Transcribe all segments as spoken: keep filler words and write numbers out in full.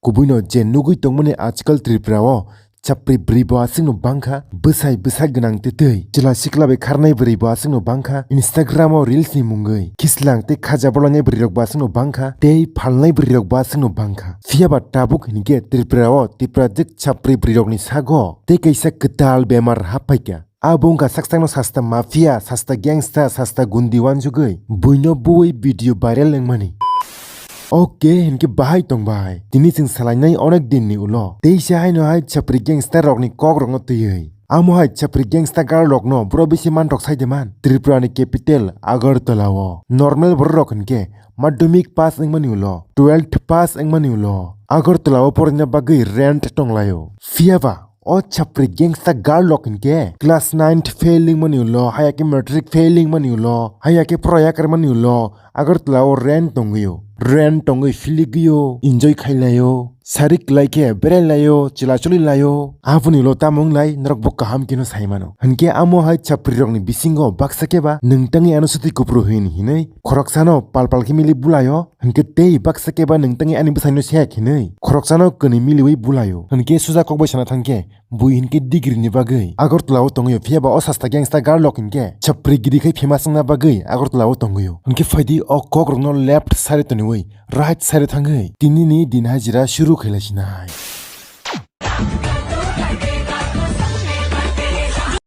Kubuino je nugwi tongmani ajkal Tripura o chapri bwrwi bo aswkno bangkha, bwsai bwsa gwnang tei twi chwla sikla bai kharnai bwrwi bo aswkno bangkha, Instagram o reels ni mungwi khislang tei khaja bolainai bwrwi rok bo aswkno bangkha, tei phalnai bwrwi rok bo aswkno bangkha. Phiyaba tabuk hinkhe Tripura o Tiprajwk chapri bwrwi rokni sago tei kaisa kwtal bemar haphaikha. Abo wngkha sak sakno sasta mafia, sasta gangster, sasta gundi wansugwi buino buwi video viral wngmani. Ok, hinkhe bahai tongbai. Tini chwng salainai onek dinni ulo. Teisa haino hai chapri gangster rokni kok rokno twiwi. Amo hai chapri gangster girl rokno bro bisi manthok sai de man. Tripura ni capital Agartala o. Normal borok rok hinkhe madhyamik pass wngmani ulo, twelfth pass wngmani ulo Agartala o porina bagwi rent tonglaio. Phiyaba o chapri gangster girl rok hinkhe class ninth fail wngmani ulo, haya khe matric fail wngmani ulo, haya khe phora yakarmani ulo Agartala o rent tongwio. Rent tongwi philigwio, enjoy khailaio, sari kwlai khe berai laio, chwla choli laio. Aboni ulo tamo wnglai norok bo kaham kheno sai mano. Hinkhe amo hai chapri rokni bisingo baksa khe ba nwng tangwi ano swtwi kupru hin hinwi khoroksano pal pal khe mili bulaio. Hinkhe tei baksa khe ba nwng tangwi ani bwsaino sek hinwi khoroksano kwnwi miliwi bulaio. Hinkhe suja kok bai sana thangkhe bui hinkhe degree ni bagwi Agartala o tongwio, phiyaba o sasta gangster girl rok hinkhe chapri giri khai famous wngna bagwi Agartala o tongwio. Hinkhe phaidi o kok rokno left side toniwi right side thangwi tini ni din hajira shuru khailaisinai.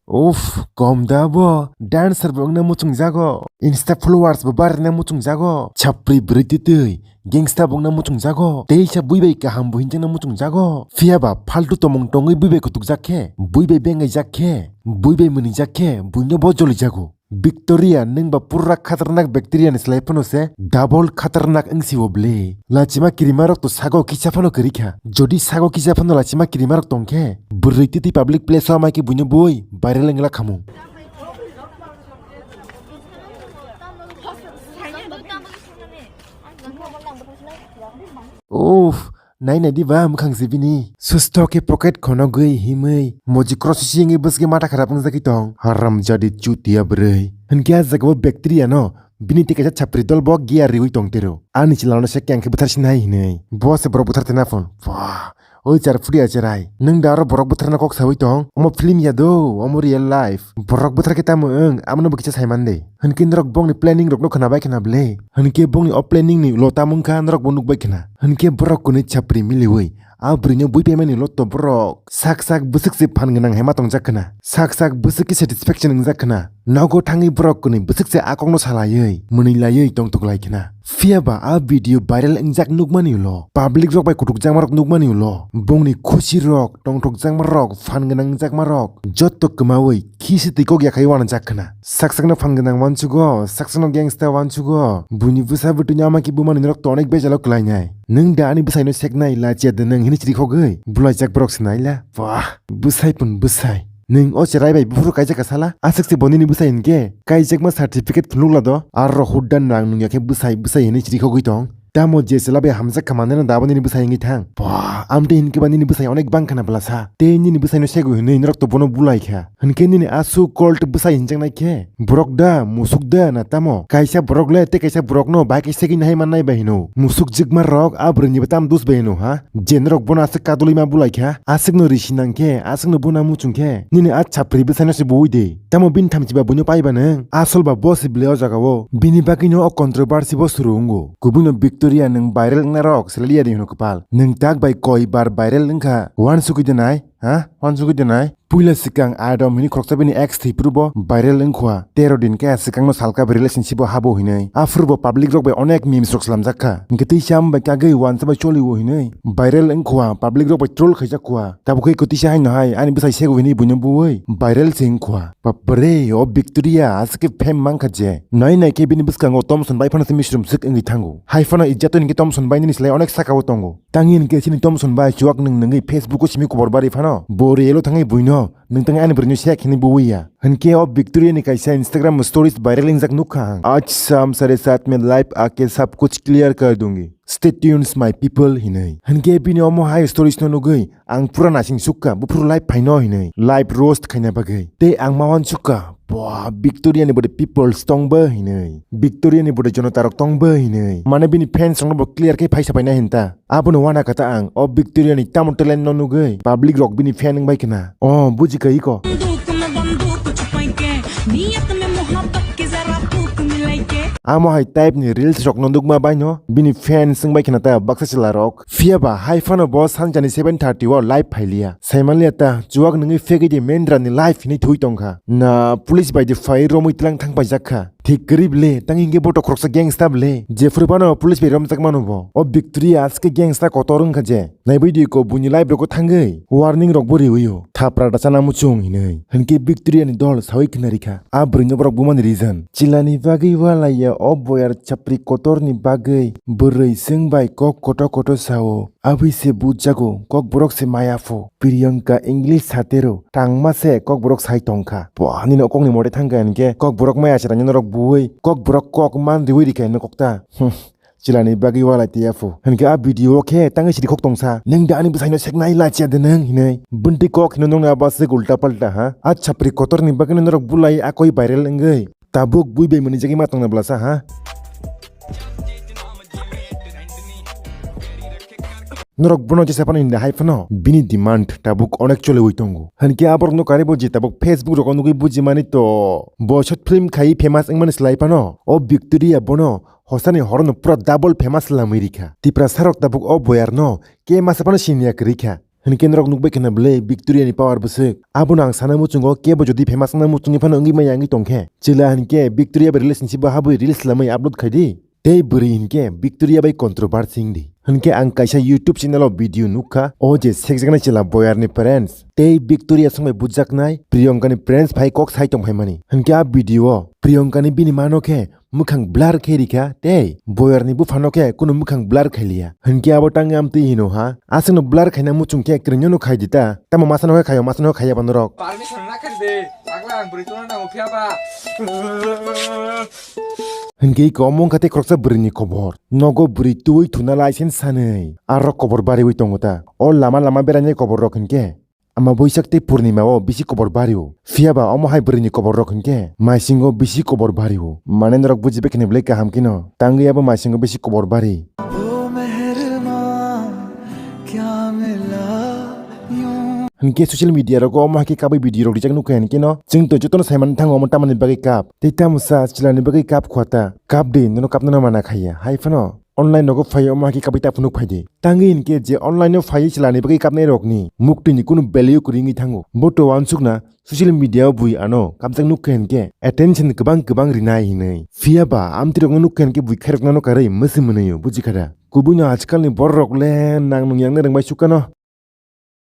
Uff, kom da bo, dancer bo wngna muchungjago, Insta followers bo barina muchungjago, chapri bwrwi twi twi, gangsta bo wngna muchungjago, teisa bui bai kaham bo hinjakna muchungjago. Phiyaba faltu tomung tongwi bui bai kutukjak khe, bui bai bengaijak khe, bui bai mwnwijak khe, buino bo jolijago. Victoria, nwng ba pura khatarnak bacteria ni slai phano se double khatarnak wng si o ble. Lachima kirima rok to sago kisa phano kwrwi kha. Jodi sago kisa phano lachima kirima rok tong khe, bwrwi twi twi public place o amai khe buino bui viral wngla khamung. Uff, nai nai di ba mwkhang se bini. Susto khe pocket khonogwi himwi moji cross si wngwi bwswkhe mata kharap wngjagwi tong. Haramjadi chutia bwrwi. Hinkhe ah jagao bacteria no bini tei kaisa chapri dol bo gear riwi tong tero. Ani chwla no se keng khe bwthar sinai hinwi. Bo se borok bwthar tena phone. Pah. Oi char phuria cherai. Nwng da aro borok bwtharna kok sawi tong? Omo film ya do, omo real life. Borok bwthar khe tamo wng, abono bo kisa sai man de. Hinkhe norok bongni planning rokno khna bai khna ble. Hinkhe bongni o planning ni ulo tamo wngkha norok bo nuk bai khna. Hinkhe borok kwnwi chapri miliwi a bwrwino bui paimani ulo to borok sak sak bwswk se phan gwnang hai ma tongjak khna. Sak sak bwswk khe satisfaction wngjak khna. Nogo thangwi borok kwnwi bwswk se a kokno salaiwi, mwnwi laiwi tongthok lai khna. Phiya ba a video viral wngjak nukmani ulo public rok bai kutukjakma rok nukmani ulo bongni khusi rok, tongthokjakma rok, phan gwnang jakma rok jotto kwmawi khisi twi kok yakhai uanajak khna. Sak sakno phan gwnang uansugo, sak sakno gangsta uansugo, buini bwsa bwtwino ama khe bumani norok to onek bejalo kwlainai. Nwng da ani bwsaino seknai, lachiya de nwng hini chirikhogwi bulaijak borok se naila. Wah, bwsai pun bwsai. Nwng o cherai bai buphuru kaijak ka sala? Aswk se bo nini bwsai hinkhe kaijakma certificate phunukla do. Aro hudda nang nungya khe bwsai bwsai hinwi chirikhogwi tong. Tamo je chwla bai hamjak kha maneno dabo nini bwsai wngwi thang. Pah, amtwi hinkhe ba nini bwsai onek bang khana bwlasa. Tei nini bwsaino segwi hinwi norok to bono bulai kha. Hinkhe nini a so called bwsai hinjaknai khe borok da, musuk da na tamo? Kaisa borok le tei kaisa borokno bai khe segwi nahai mannai bai hino. Musuk jikma rok a bwrwini bo tam dus bai hino ha? Je norok bono aswk kadulwi ma bulai kha, aswkno risi nang khe, aswkno buna muchung khe, nini a chapri bwsaino se buwi de. Tamo bini thamchi ba buino pai ba nwng? Asol ba bo se ble o jaga o. Bini bagwino o controversy bo suru wngo. Kubuino Victoria nwng viral wngna rok selai ya de hino kwpal. Nwng tak bai koi bar viral wngkha. Uansugwi de nai, ha? Uansugwi de nai? Puila swkang Adam hini khoroksa bini ex thwi phuru bo viral wngkhwa. Tero din khe swkangno salka bai relationship o habo hinwi. Aphuru bo public rok bai onek memes rok slamjak kha. Hinkhe tei sam bai kagwi uansa bai choli o hinwi viral wngkhwa, public rok bai troll khaijak khwa. Tabuk khe kwtwisa haino hai ani bwsai sego hinwi buino buwi viral se wngkhwa. Bapre, o Victoria aswk khe fame mankha je. Nai nai khe bini bwskango Thomson bai phano se misrum swk wngwi thango. Hai phano ijjato hinkhe Thomson bai nini slai onek sakao tongo. Tangwi hinkhe chini Thomson bai chuak nwng nungwi Facebook o simi kubor bari phano bo real o thangwi buino nwng tangwi ani bwrwino sek hinwi buwi ya. Hinkhe o Victoria ni kaisa Instagram stories viral wngjak nukha ang. Aaj sham sare saat mein live aake sab kuch clear kar dungi. Stay tuned my people hinwi. Hinkhe bini omo hai stories no nugwi ang pura nasing sukha buphuru live phaino hinwi. Live roast khaina bagwi. Tei ang ma uansukha Bwa, Victoria ni bwdwi peoples tong bo hinwi. Victoria ni bwdwi jonota rok tong bo hinwi. Mane bini fans rok no bo clear khe phaisa paina hinta. Abono wana kata ang, o Victoria ni tamo talent no nugwi, public rok bini fan wngbai khna. O, buji kai ko. बंदूक में बंदूक छुपाई के, नीयत में मोहब्बत की जरा फूक मिलाई के। Amo hai type ni reels rok no nukma bai no, bini fans wngbai khna ta baksa chwla rok. Phiya ba hai phano bo sanjani seven thirty o live phai liya. Saiman liya ta, chuwak nungwi fegwi di Mendra ni live hinwi thui tongkha. Na police bai di phai romwi tlang thang paijak kha. Thik kwrwi bwle, tang hinkhe bo to khoroksa gangsta bwle. Jephru phano police bai romjak mano bo. O Victoria aske gangsta kotor wngkha je. Naibai di ko buini live rok o thangwi. Warning rok bo riwi o. Thapra da chana muchung hinwi. Hinkhe Victoria ni dol sawi khna rikha. A bwrwi no borok bumani reason. Chilani bagwi walaiya o boyar chapri kotor ni bagwi. Bwrwi swng bai kok koto koto sao. Abui se bujago, kokborok se maya pho. Priyanka English satero, tangma se kokborok sai tongkha. Bo, ani no kokni mode thangkha hinkhe, kokborok maya se rangya norok buwi, kokborok kok man riwi rikha hino kokta. Hmm, chilani bagwi walai tiya pho. Hinkhe a video o khe tangwi sidi khok tongsa. Neng da ani bwsaino seknai lachiya de neng hinwi. Bwntwi kok hino nongni abo se ulta palta ha. A chapri kotorni bagwino norok bulai a koi viral wngwi. Tabuk bui bai mani jagwi ma tongna blasa ha. Norok bono jesa phano hinda hai phano bini demand tabuk onek choliwi tongo. Hinkhe aborok no karibo je tabuk Facebook rogo nugwi bujimani to bo short film khai famous wngmani slai phano o Victoria bono hosani horono pura double famous lamwi rikha. Tiprasa rok tabuk o boyar no ke masa phano siniya kwrwi kha. Hinkhe norok nukbai khna bwle Victoria ni power bwswk. Abono ang sana muchungo kebo jodi famous wngna muchungwi phano wngwi maya wngwi tongkhe. Chwla hinkhe Victoria bai relationship bo habwi reels lamwi upload khaidi. Tei bwrwi hinkhe Victoria bai controversy wngdi. Hinkhe ang kaisa YouTube channel o video nukha, o je sekjaknai chwla boyar ni parents tei Victoria songbai bujaknai Priyanka ni parents phai kok sai tongphaimani. Hinkhe a video o Priyanka ni bini mano khe mwkhang blur khe rikha tei boyar ni buphano khe kunu mwkhang blur khailiya. Hinkhe abo tangwi amtwi hino ha, aswkno blur khaina muchung khe kwrwngno no khaidi ta, tamo masano khe khaio, masano khe khaiya ba norok. Permission na khaidi, chakla ang bwrwi tongna nango phiya ba. Hinkhe iko omo wngkha tei khoroksa bwrwi ni kobor. Nogo bwrwi twi thuna license sanwi arok kobor bariwi tongo ta. O lama lama berainai kobor rok hinkhe Ama Boisak tei Purnima o bisi kobor bario. Phiya ba omo hai bwrwi ni kobor rok hinkhe maisingo bisi kobor bario. Mane norok buji bai khini belai kaham kheno. Tangwi abo maisingo bisi kobor bari. Hinkhe social media rogo omo hai khe kabui video rok rijak nukha hinkhe no. Chwng to jotono saiman thango omo tamoni bagwi kap. Tei tamo sa chwlani bagwi kap khwata. Kap di, nono kapnano mana khaiya. Hai phano. Online rogo phai omo hai khe kabui ta phunuk phaidi. Tangwi hinkhe je online o phai chwlani bagwi kapnai rokni muktwi ni kunu value kwrwi wngwi thango. Bo to uansukna social media o bui ano kapjak nukha hinkhe attention kwbang kwbang rinai hinwi. Phiya ba amtwi rokno nukha hinkhe bui khairoknano karwi mwswi mwnwio, bujikhada. Kubuino ajkalni borok rok le nang nung yang rwngbai sukano.